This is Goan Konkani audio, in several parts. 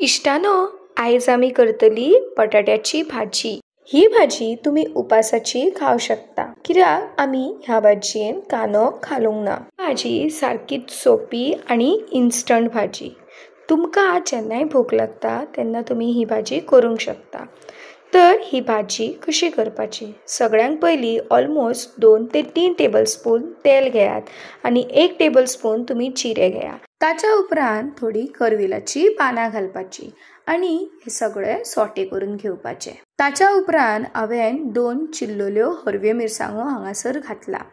इश्टानो, आयज आमी करतली बटाट्याची भाजी. ही भाजी तुमी उपासाची खावंक शकता, कित्याक आमी ह्या भाजयेन कांदो घालूंक ना. भाजी सारकीच सोपी आनी इन्स्टंट भाजी. तुमकां जेन्नाय भूक लागता तेन्ना तुमी ही भाजी करूंक शकता. तर ही भाजी कशी करपाची? सगळ्यांत पयलीं ऑलमोस्ट 2 ते 3 टेबलस्पून तेल घेयात आनी 1 टेबलस्पून तुमी जिरे घेयात. ताच्या उपरांत थोडी करविलाची पानां घालपाची आनी हे सगळे सोटे करून घेवपाचे. ताच्या उपरांत हांवें 2 चिल्लल्यो हरव्यो मिरसांगो हांगासर घातला.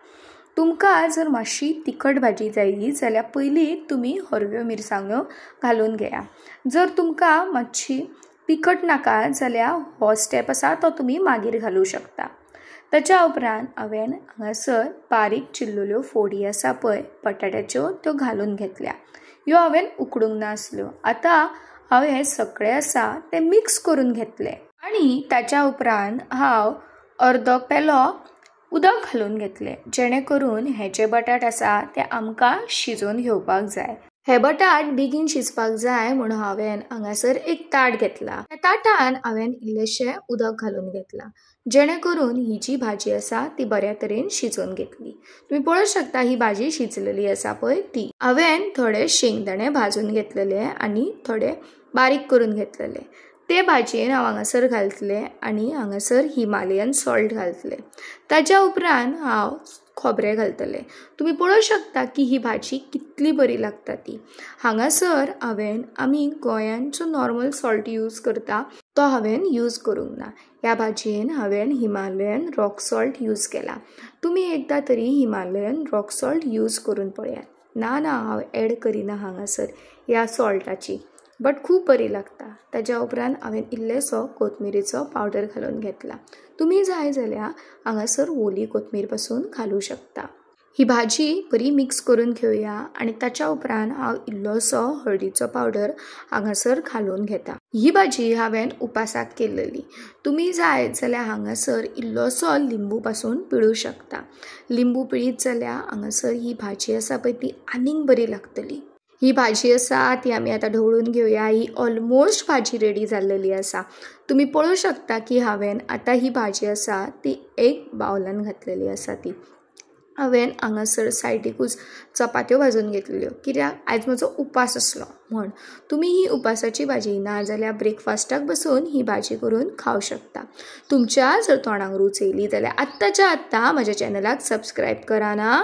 तुमकां जर मातशी तिखट भाजी जायी जाल्यार पयलीं तुमी हरव्यो मिरसांगो घालून घेया. जर तुमकां मातशी तिखट नाका जाल्यार हो स्टेप आसा तो तुमी मागीर घालूं शकता. ताच्या उपरांत हांवें हांगासर बारीक चिल्लल्यो फोडी आसा पळय बटाट्याच्यो, त्यो घालून घेतल्या. ह्यो हांवें उकडूंक नासल्यो. आतां हांव हें सगळें आसा तें मिक्स करून घेतलें आनी ताच्या उपरांत हांव अर्दो पेलो उदक घालून घेतलें, जेणे करून हे जे बटाट आसा ते आमकां शिजोवन घेवपाक जाय. हे बटाट बेगीन शिजपाक जाय म्हणून हांवें हांगासर एक ताट घेतला. त्या ताटान हांवें इल्लेशें उदक घालून घेतलां, जेणे करून ही जी भाजी आसा ती बऱ्या तरेन शिजोवन घेतली. तुमी पळोवंक शकता ही भाजी शिजलेली आसा पळय ती. हांवें थोडे शेंगदाणे भाजून घेतलेले आनी थोडे बारीक करून घेतलेले, ते भाजयेन हांव हांगासर घालतलें आनी हांगासर हिमालयन सॉल्ट घालतलें. ताच्या उपरांत हांव खोबरें घालतलें. तुमी पळोवंक शकता की ही भाजी कितली बरी लागता ती. हांगासर हांवें आमी गोंयान जो नॉर्मल सॉल्ट यूज करता तो हांवें यूज करूंक ना. ह्या भाजयेन हांवें हिमालयन रॉक सॉल्ट यूज केला. तुमी एकदां तरी हिमालयन रॉक सॉल्ट यूज करून पळयात. ना ना, हांव एड करिना हांगासर ह्या सॉल्टाची, बट खूब बरी लागता. ताज्या उपरांत हांवें इल्लेसो कोथमिरीचो पावडर घालून घेतला. तुमी जाय जाल्यार हांगासर ओली कोथमीर पासून घालूं शकता. ही भाजी बरी मिक्स करून घेवया आनी ताच्या उपरांत हांव इल्लोसो हळदीचो पावडर हांगासर घालून घेता. ही भाजी हांवें उपासाक केल्लेली. तुमी जाय जाल्यार हांगासर इल्लोसो लिंबू पासून पिळूं शकता. लिंबू पिळीत जाल्यार हांगासर ही भाजी आसा पळय ती आनीक बरी लागतली. ही भाजी आसा ती आमी आतां ढवळून घेवया. ही ऑलमोस्ट भाजी रेडी जाल्लेली आसा. तुमी पळोवंक शकता की हांवें आतां ही भाजी आसा ती एक बावलान घातलेली आसा. ती हांवें हांगासर सायडीकूच चपात्यो भाजून घेतलेल्यो, कित्याक आयज म्हजो उपास आसलो म्हण. तुमी ही उपासाची भाजी ना जाल्यार ब्रेकफास्टाक बसून ही भाजी करून खावंक शकता. तुमच्या जर तोंडाक रूच येयली जाल्यार आत्ताच्या आत्तां म्हज्या चॅनलाक सबस्क्रायब करा ना.